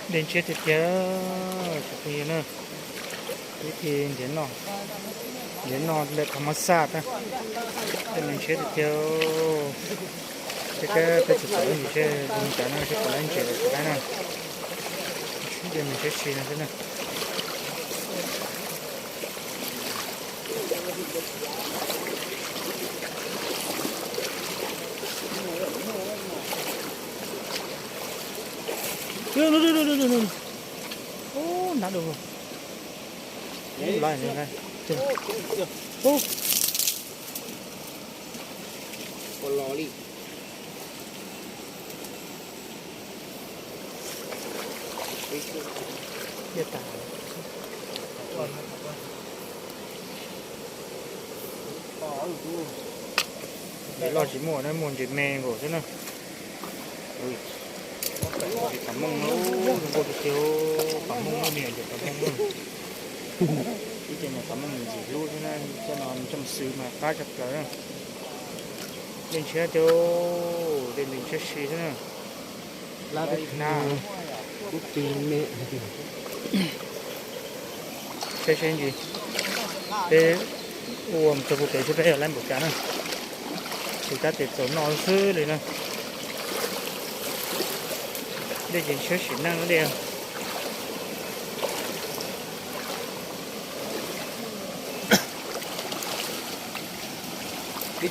Dej ntshiab tiag tiag, cov phooj ywg na. Ib thij ntiav noj, ntiav noj ntawm qhov mab xaj na. Dej ntshiab tiag tiag. Ces peb txawm txawm lub ntsis seb zoo cas no, seb puas laib ntses los tsis laib na. Dej ntshiab si no xwb na. Ub, nab dua. Ub, lawm, ub. Ua li. Loj tsis muaj na, muaj ntses me nkaus xwb na. Ntses pam mooj, zoo nkauj tiag tiag, pam mooj, ntses pam mooj. Ib co niag pam mooj ntxim hlub xwb na, cov no coj mus xwb mas qab tshaj plaws na. Dej ntshiab tiag, dej ntshiab si xwb na. Lab na, kub tig me. Seb seb ntsis, peb ua mus txog puag pem seb peb yuav laib npaum cas na. Tsis tab tes txaus noj xwb li na. Dej ces ntshiab sim neej dej. Cov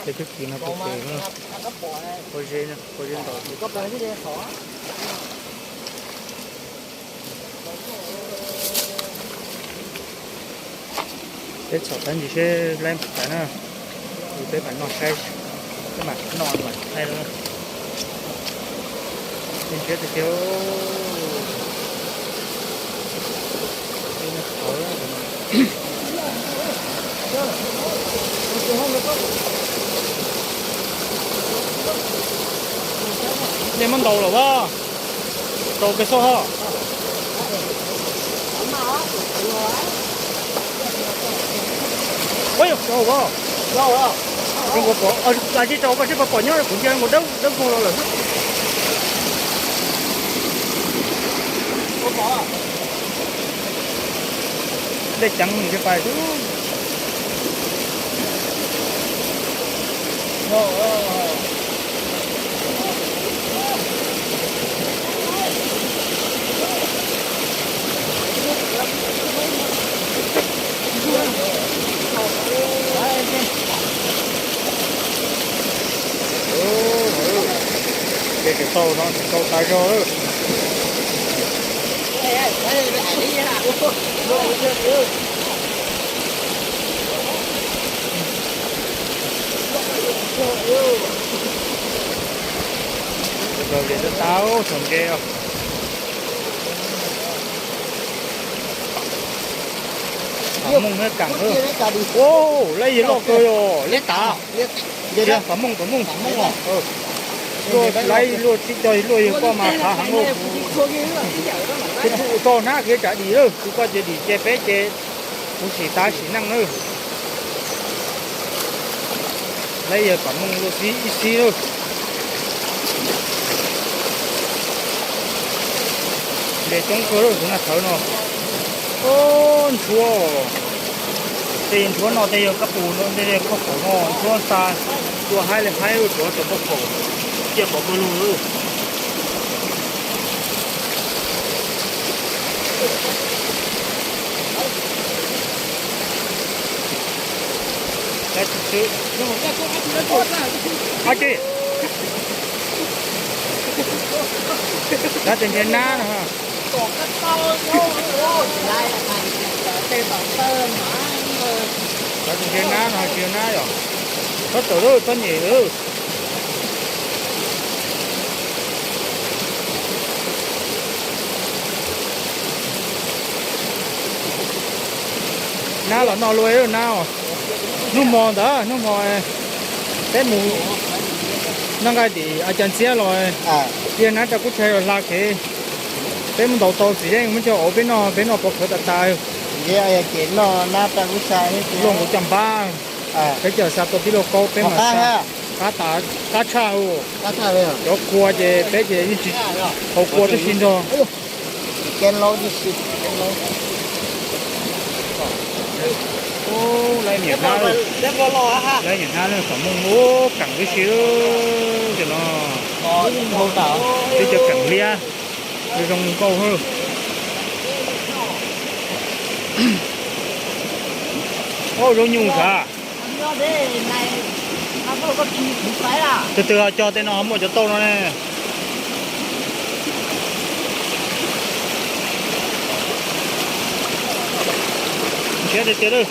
twb kis no puag pem, ua ze, ua ze ntau. Peb txhom tag ntsis seb laib npaum cas na, es peb mam noj saib, peb mam noj mam thaij na. Dej ntshiab tiag tiag. Dej muab ntaus lawm as, rau peb xub ho. Ua yog, tsis rau koj seb puas pom nyob, kuv ntsia nkaus dawb dawb vog los lawm xwb. Dej ceev ntsis pais xwb. Ces tsis tau no, tsis tau tas zog lawm. Tau li tau tau txog ntses os. Pam mooj thiab kam. Ua, lawv yog loj kawg os, lawv tav. Pam mooj, pam mooj. Luaj lawv luaj tsib caug luaj yog koj mas khav heev lauj. Kuv tsis ua tau hnab khiav tsam dim lawm, kuv koj ces dim ces peb ces kuv sim tav sim neej lawm. Lawv yog pam mooj luaj xib ib xib lawm. Ntses coob kawg lawm tus naj thawv no. Ub, ntshuab. Tej yog ntshuab no, tej yog kab pus no, tej yog khaub qaum no, ntshuab xa tua haib li haib, tsuav tau khaub qaum ciaj pov pawg lug lawm. Ab tsi, tab tes ntsia nab no. Tab tes ntsia nab no, tsis yog nab yom. Txhob tawm lawm, txhob nyem lawm. Nab los noj luaj nab. Hnub hmo ntawd, hnub hmo peb mus noj nqaij tim a cas ntxiab los, yog nab rau kub tshais los hla kev. Peb muab ntaus tau txiv yeej muab coj ua peb noj, peb noj pov khawv tas tas. Ces noj nab rau kub tshais luaj nkaus caj npab. Peb coj xa tuaj tib lauj kaub peb mam xa. Qab tas, qab tshaj. Cov kua ces peb ces yeej tsis haus kua tib si nrog. Lawv niam hnab, lawv niam hnab lawm, tom mooj ub keem tib si. Cov no, tib cov keem liab, zoo nkauj. Ub, zaub nyuj sav. Tus twg ho cog tej no ho muaj cov tauj no ne. Nrhiav tiag tiag lawm.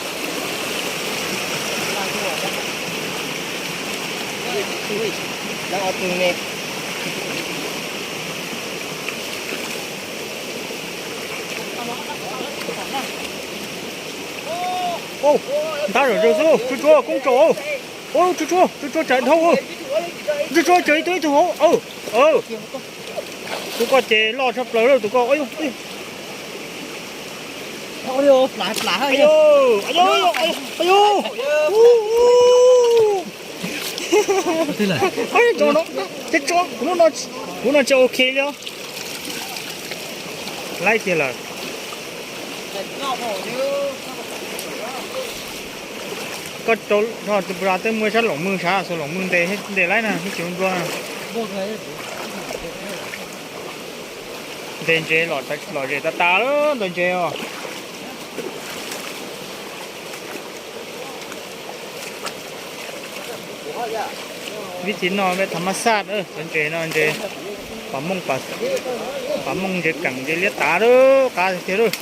Ntab zom zaws xwb, tsuag tsuag koob tsaus. Ub, tsuag tsuag, tsuag tsuag tsawv dhau. Tsuag tsuag tsawv ib tug ib tug hauv. Tus koj ces loj tshaj plaws lawm tus koj. Tso no, kuv no tsis ok li os. Laib tiag lawm. Koj rau tus pus zas tej muaj sab loos mws sav, xuas loos mws ntes, ntes laib na, ib tsis nplua na. Ntes ntses lom zem tas tas lawm ntawm ntses os. Vib tiv no peb tham mab xaj, cov ntses no ntses pam mooj, pam mooj ntses keem ntses liab tav lawm, qab tiag tiag lawm.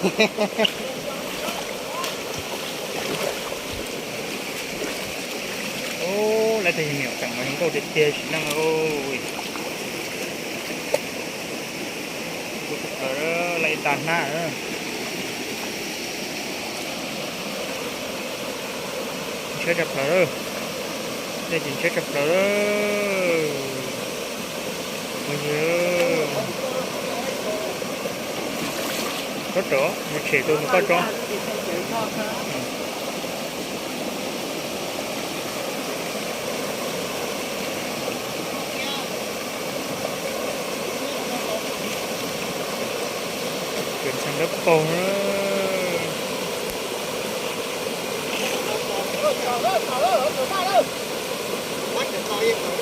Ub, lawv tej me nyuam tseem mas zoo nkauj tiag tiag sim neej. Lawv ib tag hnab. Ntshiab tshaj plaws, dej ces ntshiab tshaj plaws. Tsob rov, tshem tus mus koj tsob. Tseem ntshai dawb paug.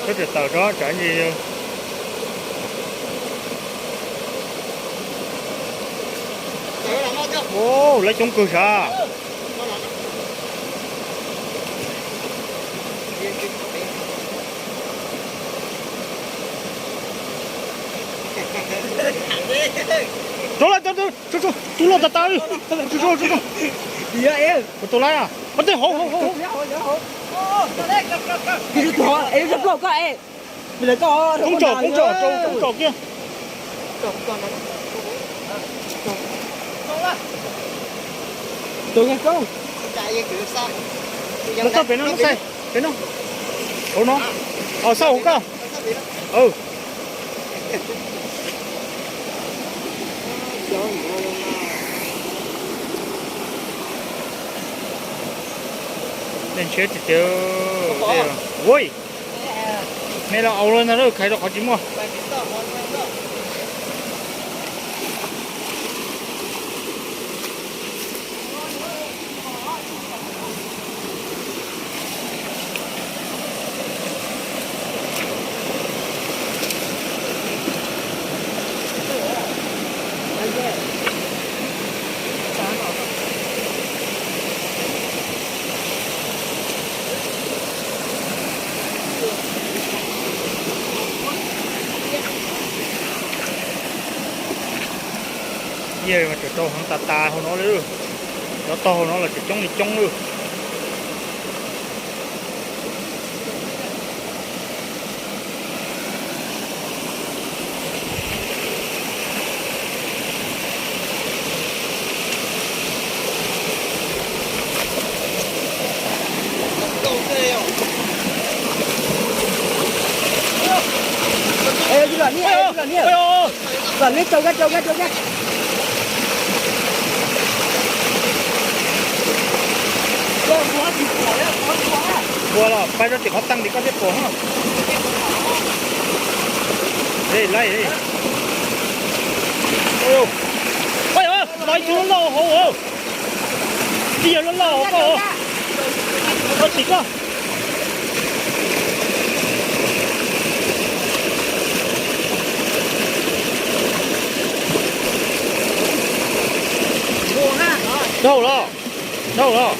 Koj tseem tawm tso tsam ntsis. Ub, lawv coob kawg sav. Rov lawm, tus loj tas tas. Ua tus laib, ua tej hauv hauv hauv. Koob tsom, koob tsom, koob tsom kiag. Tus koob, los txog pem no, pem no, hauv no, os, xauj hauv koj. Dej ntshiab tiag tiag. Ui, me los aus los ntag, khaiv rau qhov tsis muaj. Yawg mas tseem rau heev tas tas hauv no li. Cov tog hauv no los tseem coob li coob li. Kom neb rau koj, rau koj, rau koj. Puas los pais rau tim qhov teej tim koj thiaj puas no. Ej, laij, ej. Oj, los ib tug loj loj hauv. Ib yawg loj loj hauv koj. Koj tim koj. Dhau los, dhau los.